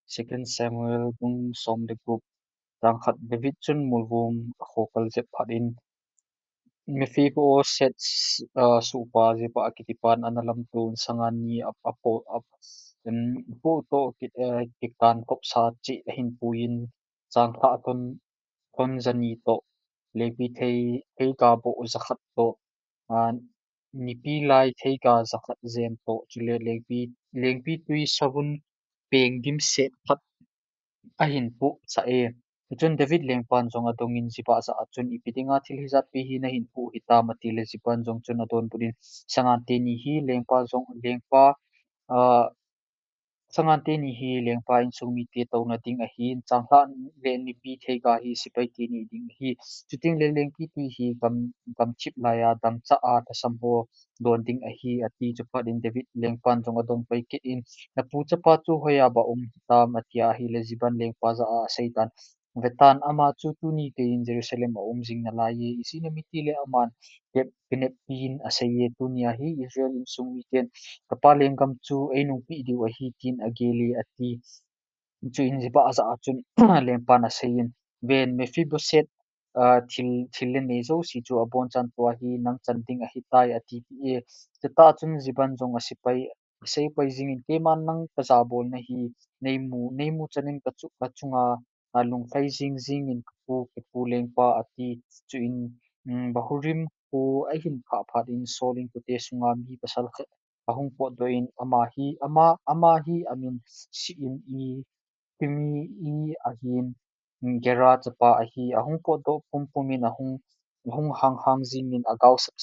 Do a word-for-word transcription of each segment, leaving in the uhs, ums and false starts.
Second Samuel bung som le gup. Chang khat. David chun mulvom a khokal jep phat in, Mephibosheth, ah, suhpa Ziba kitipan ana lamto in sanga ni a, a po, a, um, po toh ki, eh, kikan kopsa cheh ahin puiyin, chang thah thon, thon jani toh, lengpi thei, theiga boh jakhat toh, ah, nipi lai theiga jakhat jen toh, chule lengpi, lengpi tui savun peng dimset khat ahin puh sah e. Chun David lengpan jong adongin Ziba jah a chun, Ipi dinga thil hijat pi hi nahin puh hitam, atile Ziban jong chun adonbut in, Sangan teni hi lengpa jong, lengpa, ah, sangan teni hi lengpa insung mite touna ding ahin, chang thah le nipi theiga hi sepai teni ding ahi. Chuteng le lengpi tui hi gam, gamchip laiya dangchah a lhasam ho don ding ahi, ati. Chuphat in David lengpan jong adong pai kit in, Napu chapa chu hoiya ba um hitam, atia ahile Ziban lengpa jah a aseitan, Vetan, ama chu tuni keiyin Jerusalem a um jing nalaiye, ijeh inem itile aman kep, kineppi in aseiye, tunia hi Israel insung miten kapa lenggam chu einungpeh diu ahi, tin agel e, ati. Chuin Ziba jah a chun lengpan aseiyin, Ven, Mephibosheth, ah, thil, thil le nei jouse chu abonchan tua hi nang chan ding ahitai, atipeh e. Chutah chun Ziban jong asepai, aseipai jingin, Keiman nang kajabolna hi neimu, neimu chanin kachu, kachunga, ah, lunglhai jing jingin, Kapu, kapu lengpa, ati. Chuin, um, Bahurim kho ahin phah phat in Saul in kote sunga mi pasal khat ahung potdoh in, ama hi, ama, ama hi amin Shimei, Shimei ahin, Gera chapa ahi, ahung potdoh pumpum in ahung, ahung hanghang jingin agaosap,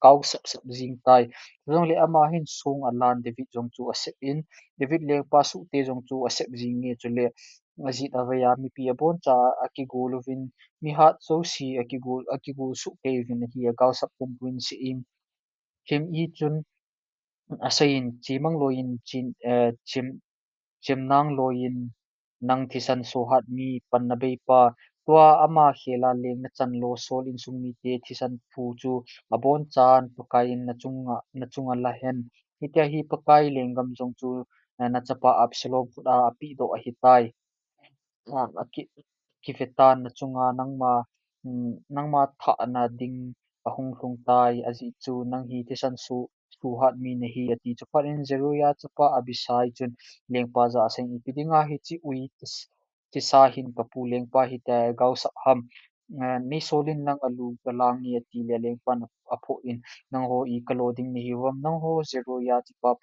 gaosapsap jing tai. Chujongle ama hin song alan David jong chu asep in, David lengpa suhte jong chu asep jinge, chule ajet aveiya mipi aboncha akigol uvin, mihat jouse akigol, akigol soh kei uvin ahi, agaosap pumpum in Shimei, Shimei chun aseiyin, Chemang loiyin, chin, eh, chem, chemnang loiyin, nang thisan sohat mi panna beipa, tua ama khela leng nachan lo Saul insung mite thisan phu chu abonchan Pakaiyin nachunga, nachunga lahen. Hitia hi Pakai lenggam jong chu, eh, nachapa Absalom khut a apehdoh ahitai. Ah, aki, kivetan nachunga nangma, um, nangma thahna ding ahung lhung tai, ajeh chu nang hi thisan su, suhat mi nahi, ati. Chuphat in Zeruia chapa Abisai chun lengpa jah a aseiyin, Ipi dinga hiche ui this, thisa hin kapu lengpa hitia gaosap ham? Ah, nei Saul in nang alu galang e, atile lengpan aphoh in, Nangho ija kalo ding nahiu ham? Nangho Zeruia chapa,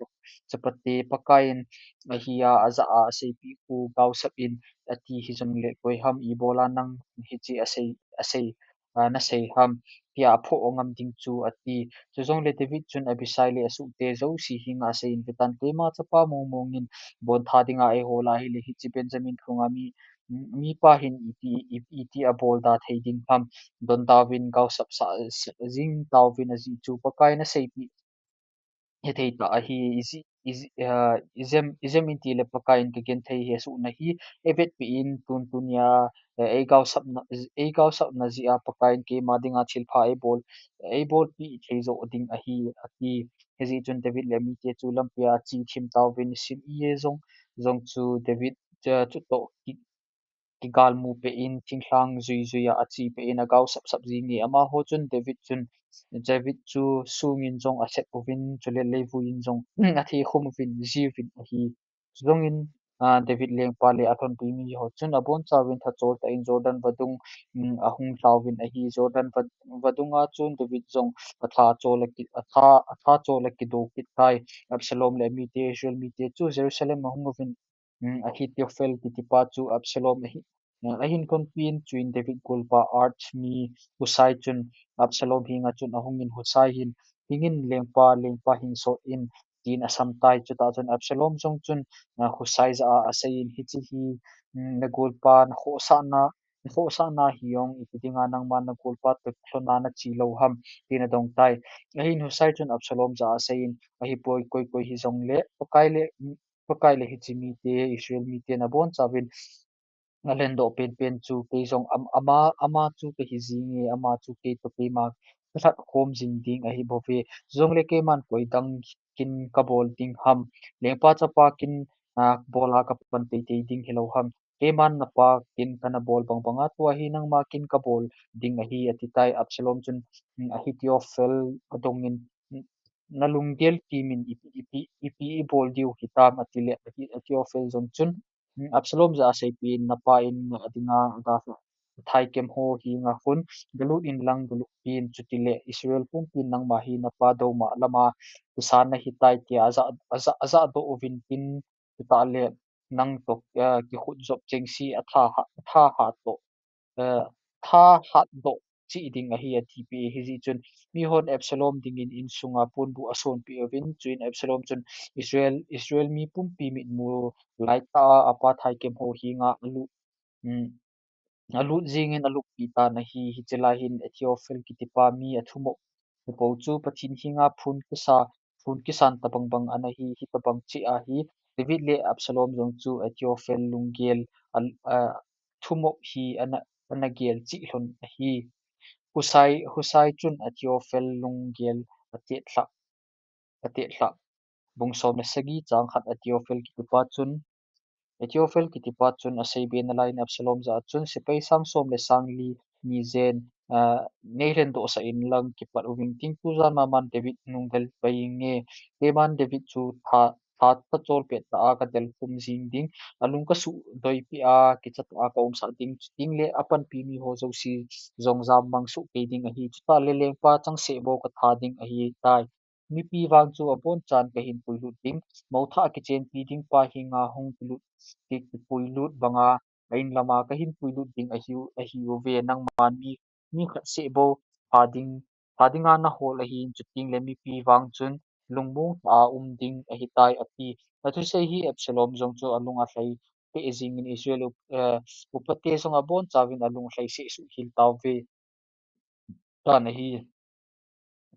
chapate, Pakaiyin ahia ajah a aseipeh u gaosap in, ati, hijongle koi ham ibola nang hiche asei, asei, ah, nasei ham, tia aphoh ngam ding chu, ati. Chujongle David chun Abisai le asuhte jouse henga aseiyin, Vetan, keima chapa mongmong in bontha dinga eihol a ahile hiche Benjamin khonga mi, mipa hin iti, i, iti abol da thei ding ham? Don tauvin, gaosap sah, sah jing tauvin, ajeh chu Pakaiyin aseipeh hithei tah ahi, iji, iji, ah, ijem, ijem itile Pakaiyin kagenthei hi asuhna hi eivetpeh in, tun tunia, eh, eigaosapna, eigaosapna jeh a Pakaiyin keima dinga thilpha eibol, eibolpeh thei joh ding ahi, ati. Hijeh chun David le amite chu lampia ache thim tauvin, Shimei jong, jong chu David, eh, chutoh ki, kigalmu peh in, thinglhang jui juia ache peh in, agaosapsap jinge. Amaho chun David chun, David chu songin jong asep uvin, chule leivui in jong athei khum uvin, jiuvin ahi. Chujongin, ah, David lengpa le alhonpi miho chun abonchauvin thachol tah in Jordan vadung, um, ahung lhauvin ahi. Jordan va, vadunga chun David jong atha chol aki, atha, atha chol akido kit tai. Absalom le amite, Israel mite chu Jerusalem ahung uvin, um, Ahithophel kitipa chu Absalom ahi, uh, ahin konpin, chuin David golpa Arch mi Husai chun Absalom henga chun ahungin, Husai hin, Hingin lengpa, lengpa hin sot in, tin asam tai. Chutah chun Absalom jong chun, uh, Husai jah a aseiyin, Hiche hi, um, nagolpa nakhohsahna, nakhohsahna hi jong, ipi dinga nangman nagolpa toh kilhonna nache lou ham, tin adong tai. Ahin Husai chun Absalom jah a aseiyin, Ahipoi, koi koi hijongle Pakai le, Pakai le hiche mite, Israel miten abonchauvin alendoh penpen chu kei jong am, ama, ama chu kahi jinge, ama chu kei toh keima kalhat khom jing ding ahibouve. Chujongle keiman koi dang kin kabol ding ham? Lengpa chapa kin, a, bol a kapan teitei ding hilou ham. Keiman napa kin kana bol bang banga tua hi nangma kin kabol ding ahi, ati tai. Absalom chun, mm, Ahithophel adongin, mm, nalunggel kimin ipi, ipi, ipi ibol diu hitam, ati le Ahi-, Ahithophel jong chun, mm, Absalom jah a aseipi in napa in ngah dinga ada thaikem ho henga khun galut inlang galut pin, chutile Israel pumpin nangma hi napa douma lama kisan nahitai tia aja, aja, ajahdoh uvin tin, chutah le nang toh, eh, kikhut jop chengse atha ha, atha ha toh, eh, thahatdoh cheh ding ahi, atipeh e. Hijeh chun mihon Absalom dingin insunga ponbuh asonpeh uvin, chuin Absalom chun Israel, Israel mi pumpi mitmu laitah a apa thaikem ho henga alut, mm, alut jingin aluppi tan ahi. Hiche lai hin Ahithophel kitipa mi athumop hipo chu Pathen henga phun kisa, phun kisan tabang bang ana hi, hitobang cheh ahi. David le Absalom jong chu Ahithophel lunggel a, a, thumop hi ana, ana gel cheh lhon ahi. Husai, Husai chun Ahithophel lunggel atetlhah, atetlhah. Bung som le sagi chang khat. Ahithophel kitipa chun, Ahithophel kitipa chun aseibe nalaiyin Absalom jah a chun sepai sang som le sang li ni jen, ah, neilhendoh sah inlang kipat uvin tin, tujan maman David nung del pai inge. Keiman David chu tha, tha, tha chol pet tah a kadel khum jing ding, alung kasuh doipeh a kicha tah a kaumsah ding, chuting le apanpi miho jouse jong jammang soh kei ding ahi. Chutah le lengpa changseh bou katha ding ahitai. Mipi vang chu abonchan kahin puilut ding, mouthah kichenpi ding pa henga hung kilut, ki, kipuilut banga a in lama kahin puilut ding ahi, ahiuve. Nangman mi, mi khat seh bou pha ding, pha dinga nahol ahin, chuting le mipi vang chun lungmong tah a um ding ahitai, ati. Athusei hi Absalom jong chu alung alhai teh jingin Israel up, eh, upate jong abonchauvin alung alhai seh suh hel tauve. Tan ahi.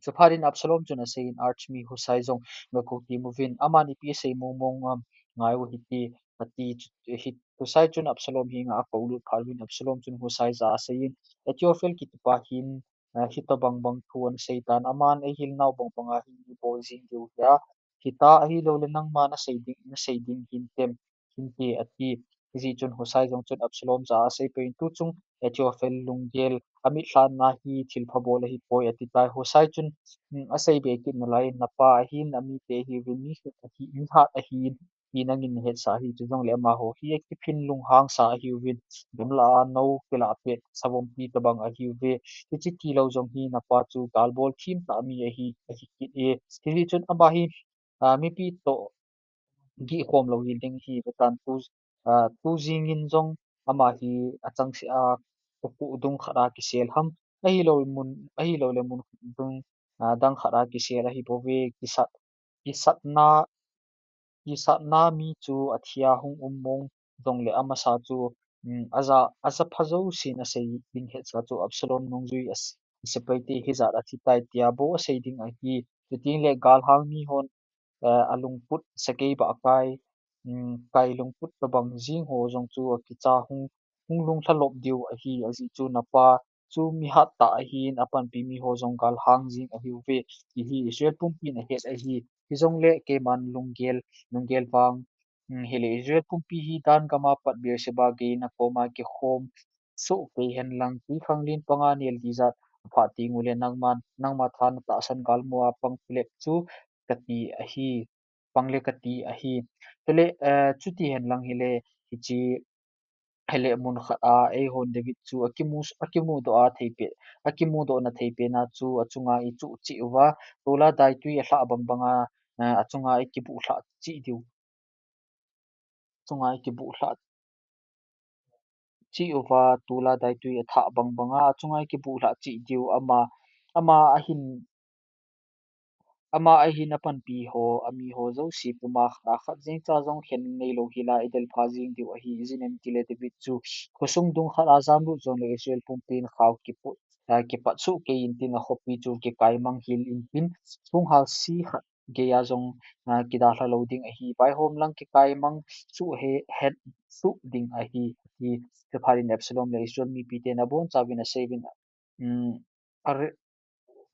Chuphat in Absalom chun aseiyin, Arch mi Husai jong gakou tim uvin, aman ipi asei mong mong am, ngai u hite, ati. Chu, hi, Husai chun Absalom henga akoulut phat uvin Absalom chun Husai jah a aseiyin, Ahithophel kitipa hin, ah, hitobang bang thu anasei tan, aman eihil nau bang banga hin ibol jing diu hia, hita ahilou le nangma nasei ding, nasei ding hintem, hinte, ati. Hijeh chun Husai jong chun Absalom jah a asei peh in, tuchung Ahithophel lunggel amitlhanna hi thilpha bol ahipoi, ati tai. Husai chun, um, aseibe kit nalaiyin, napa ahin, amite ahiuvin, mi khat ahi, mi hat ahin, ti nangin nahetsah ahi, chujongle amaho hi akiphin lunghangsa ahiuvin, gamlah a nou kilah pet savompi tobang ahiuve. Hiche tilou jong hi napa chu galbol thim tah mi ahi, ahi kit e. Hijeh chun ama hi, ah, mipi toh gihkhom lou hel ding ahiuve tan, tu, ah, tu jingin jong ama hi achangseh a, kho dung khat a kisel ham, ahilou mun, ahilou le mun dung, ah, dang khat a kisel ahibouve. Kisat, kisatna, kisatna mi chu athia hung um mong jongle amasa chu, um, aja, aja pha jousen asei ding hetsa chu Absalom nungjui a s-, asepaite hijat a thi tai tia bou asei ding ahi. Chuting le galhang mihon, eh, alungput sakei bah akai, um, kai lungput tobang jing ho jong chu akicha hung, hung lunglha lop diu ahi, ajeh chu napa chu mihat tah ahin, apanpi miho jong galhang jing ahiuve, ti hi Israel pumpin ahet ahi. Hijongle keiman lunggel, lunggel vang, um, hile Israel pumpi hi Dan gam a pat Beersheba geiyin akoma kikhom soh kei henlang, twikhanglen panga nel tijat aphah teng ule nangman, nangma tha natahsan galmu a pang pulep chu kati ahi, pang le kati ahi. Chule, eh, chuti henlang hile, hiche, hile mun khat a eihon David chu akimu, akimudoh a theipen, akimudohna theipen a chu achunga ichuh cheh uva, tol a daitwi alhah bang banga, eh, achunga ikibuhlhah cheh diu. Achunga ikibuhlhah cheh uva, tol a daitwi athah bang banga achunga ikibuhlhah cheh diu, ama, ama ahin, ama ahin apanpi ho, amiho jouse puma khat a khat jengcha jong khen neilou hela idel pha jing diu ahi, ijeh inem itile David chu khosung dung khat a jamlut jongle Israel pumpin khao kipu, ah, kipat soh kei intin akhopi chu kikai mang hel intin, sunghal se khat geiya jong, ah, kidalha lou ding ahi, vaihom lang kikai mang soh he, het soh ding ahi, ati. Chuphat in Absalom le Israel mipiten abonchauvin aseiuvin, um, Ar-,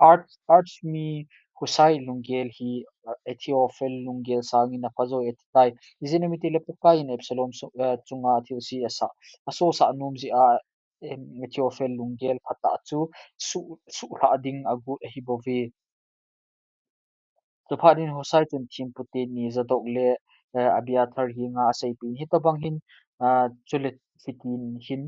Arch, Arch mi Husai lunggel hi, ah, Ahithophel lunggel sangin apha joi ati tai. Ijeh inem itile Pakai in Absalom su-, ah, chunga thilse asah, asosah nom jeh a, em, Ahithophel lunggel phatah chu su-, suhlhah ding agot ahi bouve. Chuphat in Husai chun thempu teni Zadok le, eh, Abiathar henga aseipeh in, hitobang hin, ah, chule hitin hin,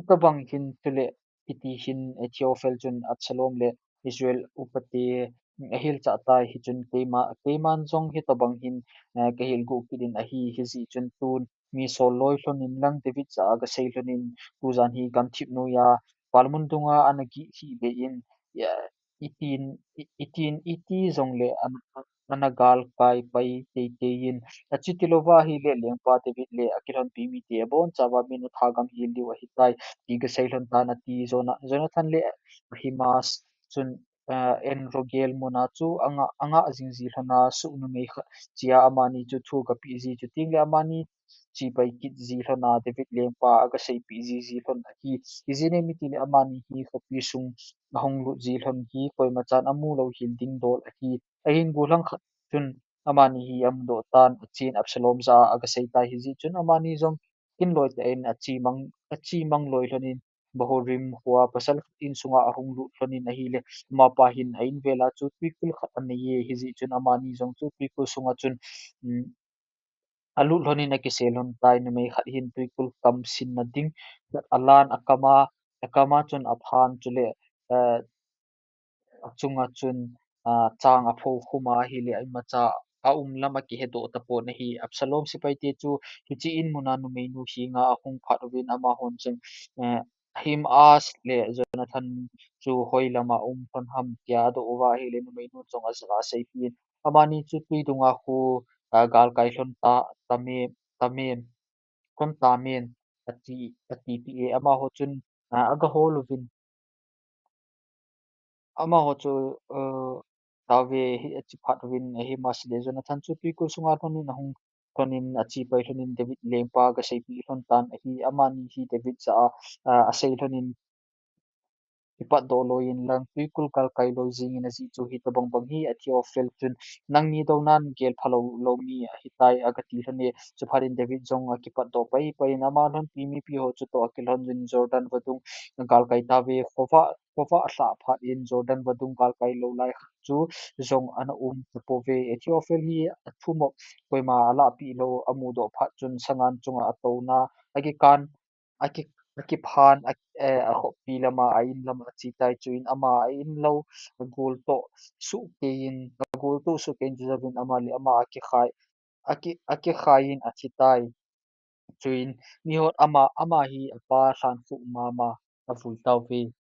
hitobang hin chule hiti hin, eh, Ahithophel chun Absalom le Israel upate ahilchah tai, hichun keima, keiman jong hitobang hin, eh, kahil gu kit in ahi, hijeh chun tun mi sol loi lhon in lang David jah a gasei lhon in, tujan hi gamthip noiya, palmun dunga ana gih hih beh in, ya, itin, i-, itin, iti jongle ana, ana galkai pai teitei in. Achuti louva ahile lengpa David le akilhonpi mite abonchauva min atha gam hel diu ahitai, ti gasei lhon tan ati. Jona-, Jonathan le Ahimaaz chun, ah, En-rogel muna chu anga, anga jing ji lhon a, suh numei khat chia amani chu thu agapeh ji, chutengle amani chepai kit ji lhon a, David lengpa agaseipeh ji ji lhon ahi. Ijeh inem itile amani hi khopi sung ahung lut ji lhon hi koimachan amu lou hel ding dol ahi. Ahin gollhang khat chun amani hi amudoh tan, achen Absalom jah a agasei tai, hijeh chun amani jong kinloi tah in achemang, achemang loi lhon in, Bahurim khoa pasal khat insunga ahung lut lhon in ahile, amapa hin a-in vel a chu twikul khat anei e, hijeh chun amani jong chu twikul sunga chun, um, alut lhon in akisel lhon tai. Numei khat hin twikul kam sinna ding alan, akam a, akam a chun aphan chule, eh, achunga chun, ah, chang apho khum a ahile, imacha aum lam akihedoh tapon ahi. Absalom sepaite chu hiche in muna numeinu henga ahung phat uvin, amahon chun, eh, Ahimaaz le Jonathan chu hoi lama um lhon ham tia adoh uva ahile, numeinun jong ajah a aseipeh in, amani chu twi dunga khu, ah, galkai lhon ta, tamen, tamen, lhon tamen, ati, atipeh e. Amaho chun, ah, agahol uvin, amaho chu, eh, tave hi ache phat uvin, Ahimaaz le Jonathan chu twikul sunga lhon in ahung lhon in, achepai lhon in David lengpa agaseipeh lhon tan ahi. Amani hi David jah a, ah, asei lhon in, kipatdoh loi in lang twikul galkai loi jing in, ajeh chu hitobang bang hi Ahithophel chun, nangni dounan gel phalou lou mi ahitai, agati lhon e. Chuphat in David jong akipatdoh pai pai in, ama lhonpi mipi ho chutoh akilhon in Jordan vadung galkai tauve. Khovah, khovah alhah phat in Jordan vadung galkai lou lai khat chu jong ana um tapouve. Ahithophel hi athumop, koima alahpeh lou, amudoh phat chun sangan chunga atouna, akikan, aki, akiphan, a, eh, akhoppi lama, a-in lama achetai. Chuin ama a-in lou, agol toh sohkei in, agol toh sohkei in, chujouvin ama le ama akikhai, aki, akikhai in athi tai. Chuin mihon ama, ama hi apa lhankhuh mama avui tauve.